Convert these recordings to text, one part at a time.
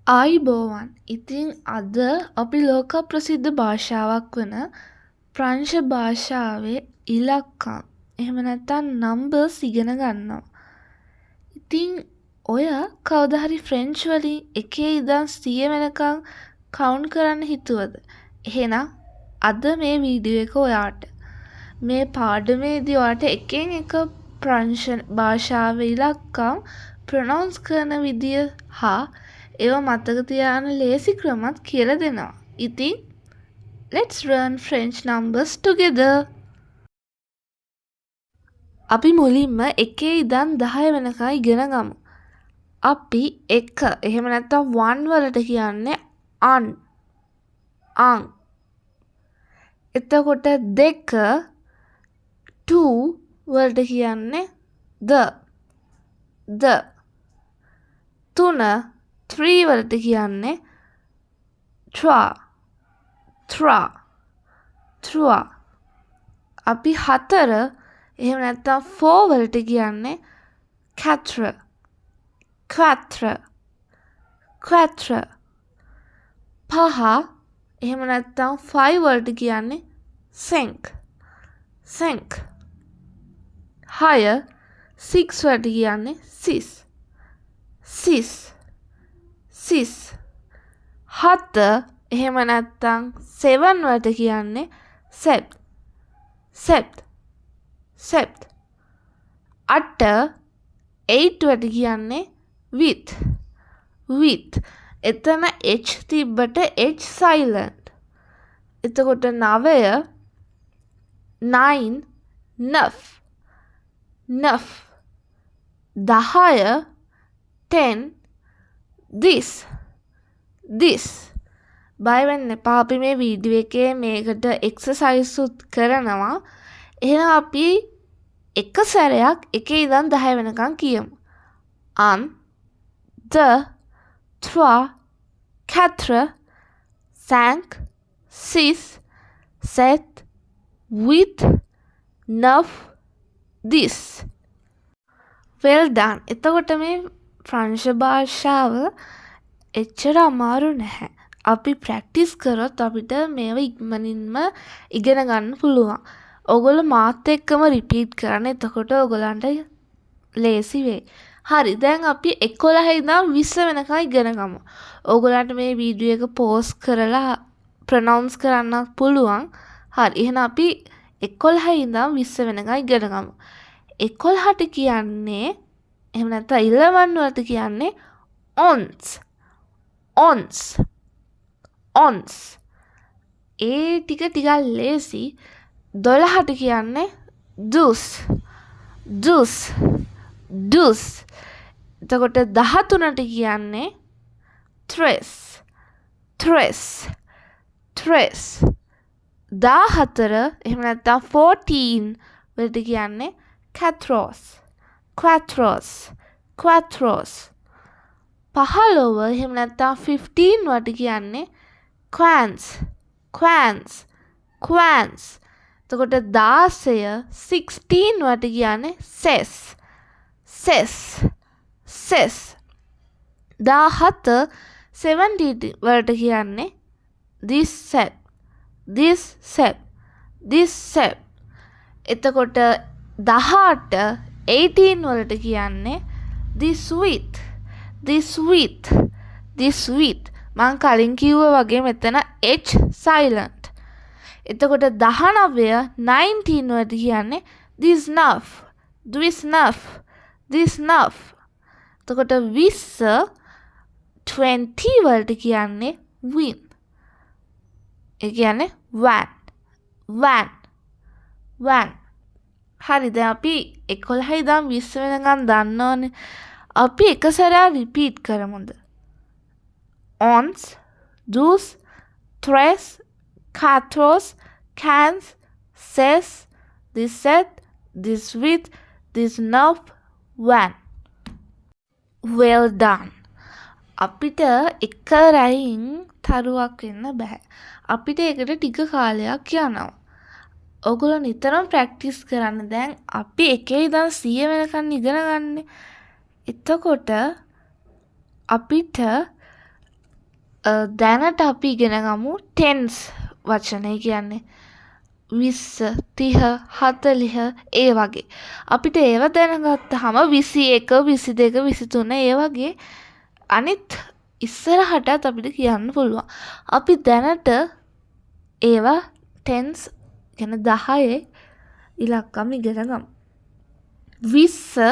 ආයුබෝවන්. ඉතින් අද අපි ලෝක ප්‍රසිද්ධ භාෂාවක් වන ප්‍රංශ භාෂාවේ ඉලක්කම් එහෙම නැත්නම් නම්බර්ස් ඉගෙන ගන්නවා. ඉතින් ඔයා කවදා හරි ෆ්‍රෙන්ච් වලින් එකේ ඉඳන් 100 වෙනකන් කවුන්ට් කරන්න හිතුවද? එහෙනම් අද මේ වීඩියෝ එක ඔයාට. මේ පාඩමේදී ඔයාට එකෙන් එක ප්‍රංශ භාෂාවේ ඉලක්කම් ප්‍රොනවුන්ස් කරන විදිය හා ඒවා මතක තියාගන්න ලේසි ක්‍රමත් කියලා දෙනවා. ඉතින් let's learn French numbers together. අපි මුලින්ම එකේ ඉඳන් 10 වෙනකන් ඉගෙන ගමු. අපි එක එහෙම නැත්නම් 1 වලට කියන්නේ un, un. එතකොට දෙක 2 වලට කියන්නේ deux, deux. තුන 3 වලට කියන්නේ trois, trois, trois. අපි හතර එහෙම නැත්නම් 4 වලට කියන්නේ quatre, quatre, quatre. පහ එහෙම නැත්නම් 5 වලට කියන්නේ cinq, cinq. හය 6 වලට කියන්නේ six, six, six. හත එහෙම නැත්නම් 7 වලට කියන්නේ sept, sept, sept. අට 8 වලට කියන්නේ huit, huit. එතන H තිබ්බට H silent. එතකොට නවය 9 neuf, neuf. 10 10 dix, dix. බය වෙන්න එපා, අපි මේ වීඩියෝ එකේ මේකට එක්සර්සයිසුත් කරනවා. එහෙනම් අපි එක සැරයක් එකේ ඉඳන් 10 වෙනකන් කියමු. Un, deux, trois, quatre, cinq, six, sept, huit, neuf, dix. Well done. එතකොට මේ ප්‍රංශ භාෂාව එච්චර අමාරු නැහැ. අපි ප්‍රැක්ටිස් කරොත් අපිට මේව ඉක්මනින්ම ඉගෙන ගන්න පුළුවන්. ඔයගොල්ලෝ මාත් එක්කම රිපීට් කරන්න. එතකොට ඔයගොල්ලන්ට ලේසි වෙයි. හරි, දැන් අපි 11 ඉඳන් 20 වෙනකන් ඉගෙන ගමු. ඔයගොල්ලන්ට මේ වීඩියෝ එක පෝස් කරලා ප්‍රොනවුන්ස් කරන්නත් පුළුවන්. හරි, එහෙනම් අපි 11 ඉඳන් 20 වෙනකන් ඉගෙන ගමු. 11ට කියන්නේ, එහෙම නැත්නම් 11 වලට කියන්නේ onze, onze, onze. ඒ ටික ටිකක් ලේසි. 12ට කියන්නේ douze, douze, douze. එතකොට 13ට කියන්නේ treize, treize, treize. 14 එහෙම නැත්නම් 14 වලට කියන්නේ quatorze, quatorze, quatorze. 15 එහෙම නැත්නම් 15 වලට කියන්නේ quinze, quinze, quinze. එතකොට 16 16 වලට කියන්නේ seize, seize, seize. 17 17 වලට කියන්නේ dix-sept, dix-sept, dix-sept. එතකොට 18 18 වලට කියන්නේ dix-huit, dix-huit, dix-huit. මං කලින් කිව්වා වගේ මෙතන H silent. එතකොට 19 19 වලට කියන්නේ dix-neuf, dix-neuf, dix-neuf. එතකොට 20 20 වලට කියන්නේ vingt. ඒ කියන්නේ vingt, vingt, vingt. හරි, දැන් අපි 11 ඉඳන් 20 වෙනකන් දන්නවනේ. අපි එක සැරයක් repeat කරමුද? Onze, douze, treize, quatorze, quinze, seize, 17, 18, 19, 20. Well done. අපිට එක රැයින් තරුවක් වෙන්න බැහැ. අපිට ඒකට ටික කාලයක් යනවා. ඔයගොල්ලෝ නිතරම ප්‍රැක්ටිස් කරන්න. දැන් අපි එකේ ඉඳන් 100 වෙනකන් ඉගෙන ගන්නෙ. එතකොට අපිට දැනට අපි ඉගෙන ගමු ටෙන්ස් වචන. ඒ කියන්නේ 20, 30, 40 ඒ වගේ. අපිට ඒව දැනගත්තාම 21, 22, 23 ඒ වගේ අනිත් ඉස්සරහටත් අපිට කියන්න පුළුවන්. අපි දැනට ඒවා ටෙන්ස් කියන්නේ 10 ඉලක්කම් ඉගෙන ගමු. 20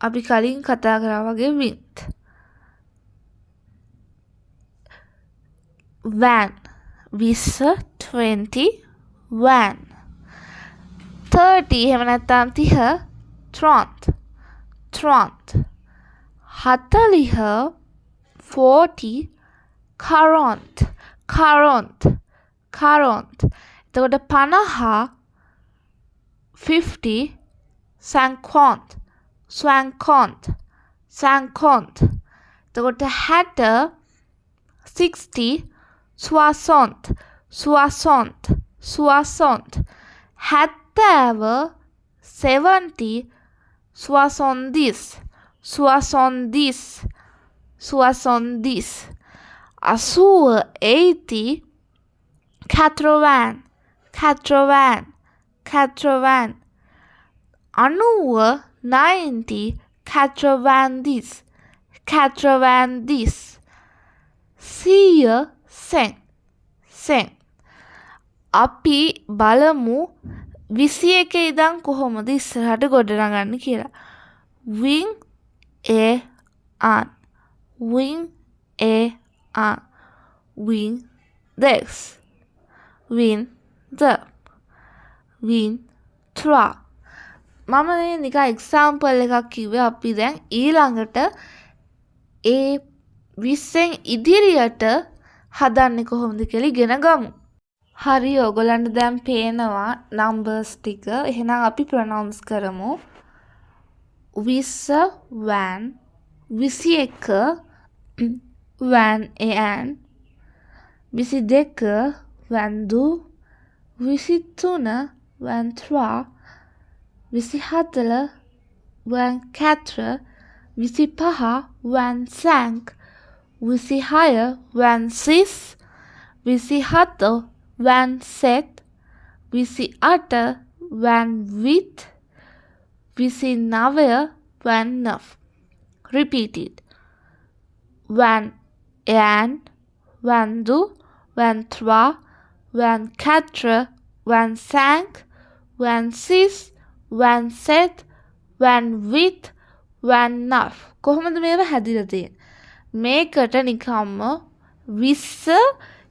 අපි කලින් කතා කරා වගේ vingt. Vingt 20 20 vingt. 30 එහෙම නැත්නම් 30 trente trente. 40 40 quarante quarante quarante. එතකොට 50 50 cinquante cinquante cinquante. එතකොට 60 60 soixante soixante soixante. 70 70 soixante-dix soixante-dix soixante-dix. 80 80 quatre-vingts quatre-vingts quatre-vingts. 90 90 quatre-vingt-dix quatre-vingt-dix. 100 cent cent. අපි බලමු 21 ඉඳන් කොහොමද ඉස්සරහට ගොඩනගන්නේ කියලා. Vingt et un vingt et un vingt-deux vingt-deux vingt-trois. මම මේ නිකන් එක්සාම්පල් එකක් කිව්වේ. අපි දැන් ඊළඟට ඒ 20න් ඉදිරියට හදන්නේ කොහොමද කියලා ඉගෙන ගමු. හරි, ඔයගොල්ලන්ට දැන් පේනවා නම්බර්ස් ටික. එහෙනම් අපි ප්‍රොනවුන්ස් කරමු. 20 vingt, 21 21, 22 22, 23 23, 24 24, 25 25, 26 26, 27 27, 28 28, 29 29. Repeat it. 21, 22, 23, 24, 25, 26, 27, 28, 29. කොහොමද මේවා හැදිලා තියෙන්නේ? මේකට නිකම්ම 20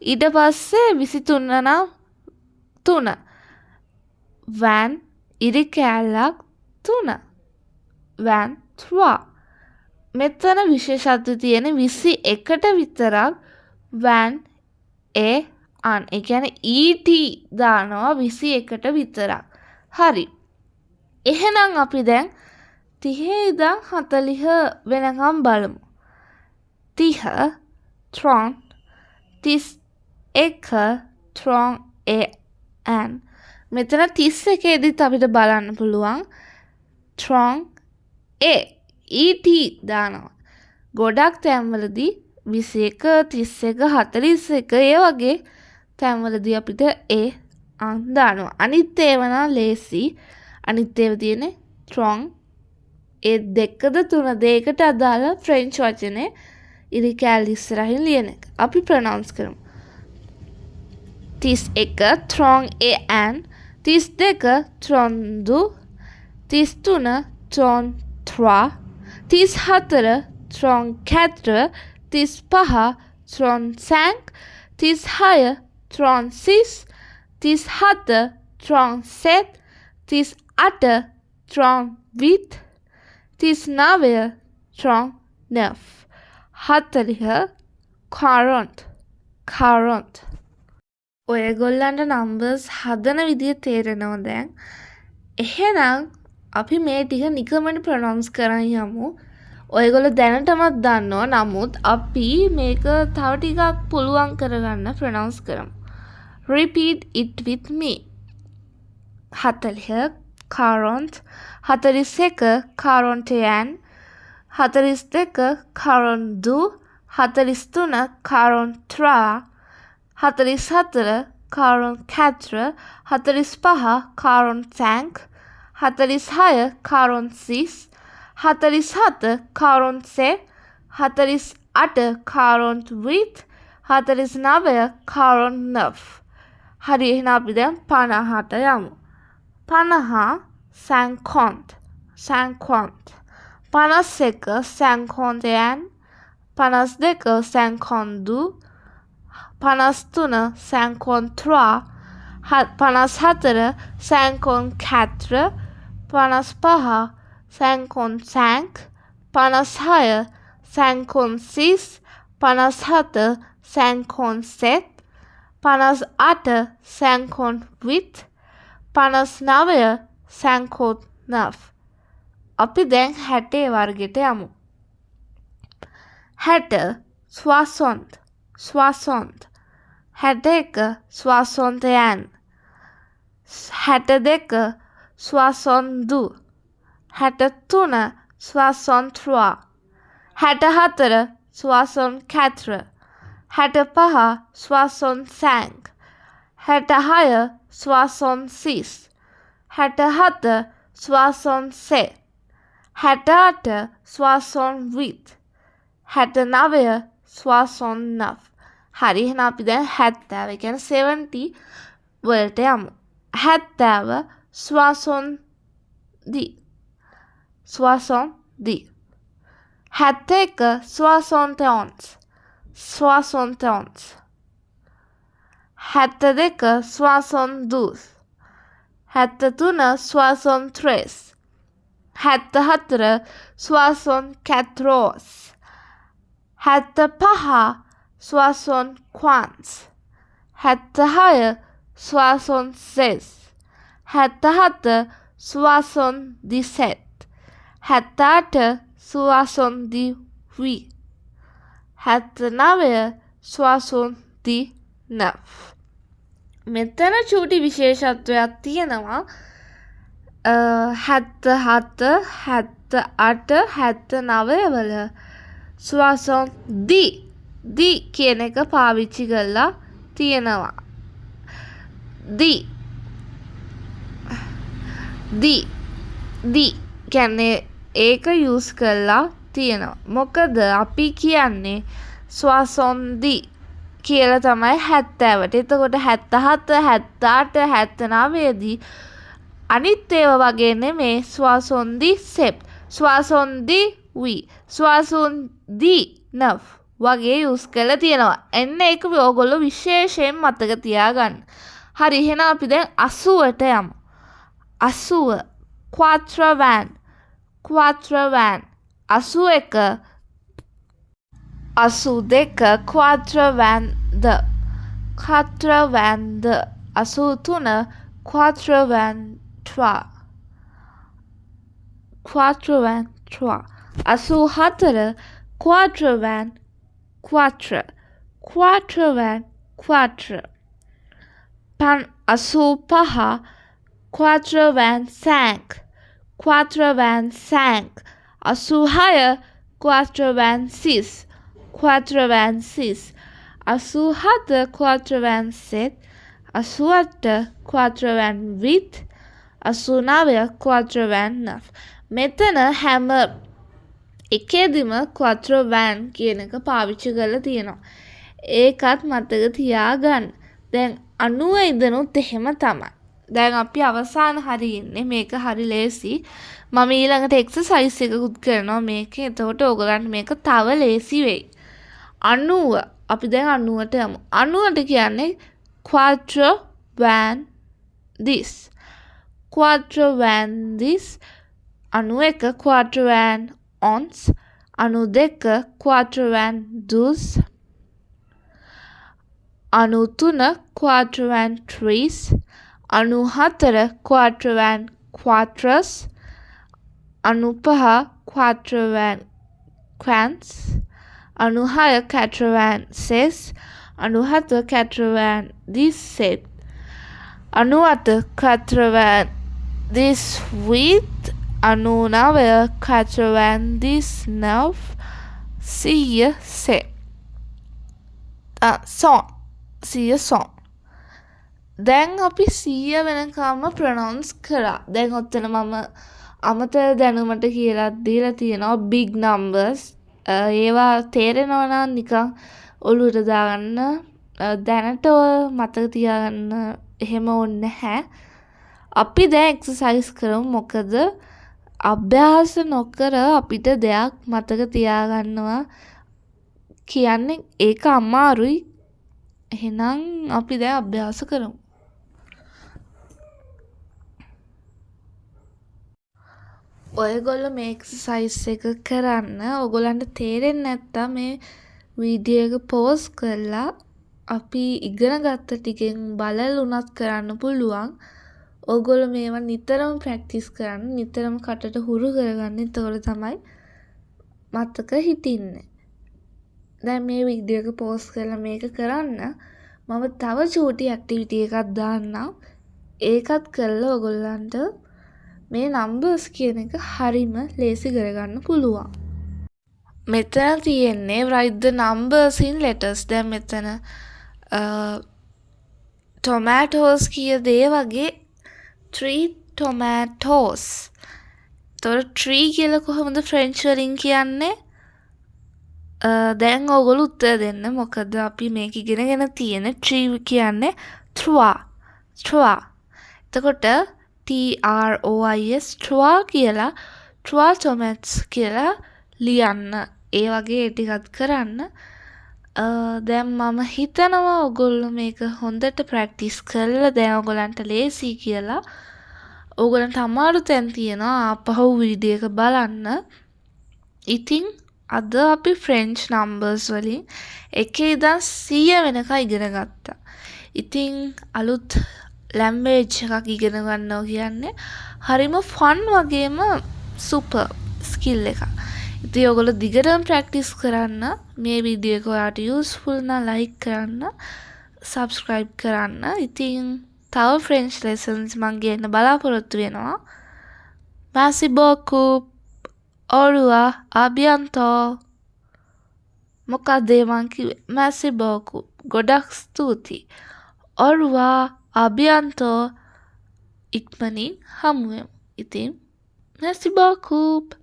ඊට පස්සේ 23 නම් 3. vingt ඉරි කෑල්ලක් 3. 23. මෙතන විශේෂත්වය තියෙන 21ට විතරක් vingt et un. ඒ කියන්නේ ET දානවා 21ට විතරක්. හරි. එහෙනම් අපි දැන් 30 ඉඳන් 40 වෙනකම් බලමු. 30 trente, 31 trente et un. මෙතන 31 දිත් අපිට බලන්න පුළුවන් trente et ET දානවා. ගොඩක් තැන්වලදී 21, 31, 41 ඒ වගේ තැන්වලදී අපිට ඒ un දානවා. අනිත් ඒවා නම් ලේසි. අනිත් ඒවා තියෙන්නේ trente ඒ දෙකද තුනද ඒකට අදාළ ෆ්‍රෙන්ච් වචනේ ඉරි කෑල්ල ඉස්සරහින් ලියන එක. අපි ප්‍රොනවුන්ස් කරමු. 31 trente et un, 32 trente-deux, 33 trente-trois, 34 trente-quatre, 35 trente-cinq, 36 trente-six, 37 trente-sept, 38 trente-huit, 39 trente-neuf. 40 quarante quarante. ඔයගොල්ලන්ට නම්බර්ස් හදන විදිය තේරෙනවා දැන්. එහෙනම් අපි මේ ටික නිකමට ප්‍රොනවුන්ස් කරන් යමු. ඔයගොල්ලෝ දැනටමත් දන්නවා. නමුත් අපි මේක තව ටිකක් පුළුවන් කරගන්න ප්‍රොනවුන්ස් කරමු. Repeat it with me. 40 quarante, 41 quarante et un, 42 quarante-deux, 43 43, 44 44, 45 45, 46 46, 47 47, 48 48, 49 49. හරි, එහෙනම් අපි දැන් 50ට යමු. 50 50, 50, 51 51, 52 52, 53 53, 54 54, 55 55, 56 56, 57 57, 58 58, 59 59. අපි දැන් 60 වර්ගයට යමු. 60 60, 60, 61 61, 62 62, 63 63, 64 64, 65 65, 66 66, 67 67, 68 68, 69 69. හරි, එහෙනම් අපි දැන් 70, ඒ කියන්නේ 70 වලට යමු. 70 70, 70, 71 71, 71, 72 72, 73 73, 74 74, 75 75, 76 76, 77 77, 78 78, 79 79. මෙතන චූටි විශේෂත්වයක් තියෙනවා. 77, 78, 79 වල 70 දි කියන එක පාවිච්චි කරලා තියෙනවා. දි දි දි කියන්නේ ඒක යූස් කරලා තියෙනවා. මොකද අපි කියන්නේ 70 කියලා තමයි 70ට. එතකොට 77, 78, 79 දී අනිත් ඒවා වගේ නෙමේ 77, 78, 79 වගේ යූස් කරලා තියෙනවා. එන්න ඒක ඔයගොල්ලෝ විශේෂයෙන් මතක තියාගන්න. හරි, එහෙනම් අපි දැන් 80ට යමු. 80 quatre-vingts, quatre-vingts, 81, 82 quatre-vingt-deux, quatre-vingt-deux, 83 quatre-vingt-trois, quatre-vingt-trois, 84 quatre-vingt-quatre, quatre-vingt-quatre, 85 85, 85, 86 86, 86, 87 87, 88 88, 89 89. මෙතන හැම එකේදිම 80 කියන එක පාවිච්චි කරලා තියෙනවා. ඒකත් මතක තියාගන්න. දැන් 90 ඉඳනුත් එහෙම තමයි. දැන් අපි අවසාන හරිය ඉන්නේ. මේක හරි ලේසි. මම ඊළඟට එක්සර්සයිස් එකකුත් කරනවා මේකේ. එතකොට ඕගොල්ලන්ට මේක තව ලේසි වෙයි. 90, අපි දැන් 90ට යමු. 90ට කියන්නේ 90, 90, 91 91, 92 92, 93 93, 94 94, 95 95, 96 86, 97 97, 98 98, 99 99, 100 100. Cent. 100 cent. දැන් අපි 100 වෙනකම්ම ප්‍රොනවුන්ස් කරා. දැන් ඔතන මම අමතර දැනුමට කියලාත් දීලා තියෙනවා බිග් නම්බර්ස්. ඒවා තේරෙනවා නම් නිකන් ඔළුවට දාගන්න. දැනට ඔය මතක තියාගන්න එහෙම ඕනේ නැහැ. අපි දැන් එක්සර්සයිස් කරමු, මොකද අභ්‍යාස නොකර අපිට දෙයක් මතක තියාගන්නවා කියන්නේ ඒක අමාරුයි. එහෙනම් අපි දැන් අභ්‍යාස කරමු. ඔයගොල්ලෝ මේ එක්සර්සයිස් එක කරන්න. ඔයගොල්ලන්ට තේරෙන්නේ නැත්තම් මේ වීඩියෝ එක පෝස් කරලා අපි ඉගෙන ගත්ත ටිකෙන් බලලා වුණත් කරන්න පුළුවන්. ඔයගොල්ලෝ මේවා නිතරම ප්‍රැක්ටිස් කරන්න, නිතරම කටට හුරු කරගන්න. එතකොට තමයි මතක හිටින්නේ. දැන් මේ වීඩියෝ එක පෝස් කරලා මේක කරන්න. මම තව චූටි ඇක්ටිවිටි එකක් දාන්නම්. ඒකත් කරලා ඔයගොල්ලන්ට මේ නම්බර්ස් කියන එක හරිම ලේසි කරගන්න පුළුවන්. මෙතන තියෙන්නේ write the numbers in letters. දැන් මෙතන tomatoes කිය දේ වගේ 3 tomatoes. එතකොට 3 කියලා කොහොමද ෆ්‍රෙන්ච් වලින් කියන්නේ? දැන් ඔයගොල්ලෝ උත්තර දෙන්න. මොකද අපි මේක ඉගෙනගෙන තියෙන 3 කියන්නේ trois. Trois. එතකොට T R O I S trois කියලා trois tomatoes කියලා ලියන්න. ඒ වගේ ඒ ටිකත් කරන්න. දැන් මම හිතනවා ඔයගොල්ලෝ මේක හොඳට ප්‍රැක්ටිස් කරලා දැන් ඔයගොල්ලන්ට ලේසි කියලා. ඔයගොල්ලන්ට අමාරු තැන් තියෙනවා, ආපහු වීඩියෝ එක බලන්න. ඉතින් අද අපි ෆ්‍රෙන්ච් නම්බර්ස් වලින් 1 ඉඳන් 100 වෙනකන් ඉගෙන ගත්තා. ඉතින් අලුත් ලැන්ග්වේජ් එකක් ඉගෙන ගන්නවා කියන්නේ හරිම ෆන් වගේම සුපර් ස්කිල් එකක්. ඉතින් ඔයගොල්ලෝ දිගටම ප්‍රැක්ටිස් කරන්න. මේ වීඩියෝ එක ඔයාලට යූස්ෆුල් නම් ලයික් කරන්න, සබ්ස්ක්‍රයිබ් කරන්න. ඉතින් තව ෆ්‍රෙන්ච් ලෙසන්ස් මං ගේන්න බලාපොරොත්තු වෙනවා. Merci beaucoup. Au revoir. À bientôt. මොකක්ද ඒ මං කිව්වේ? Merci beaucoup. ගොඩක් ස්තුතියි. Au revoir. À bientôt. ඉක්මනින් හමු වෙමු. ඉතින් merci beaucoup.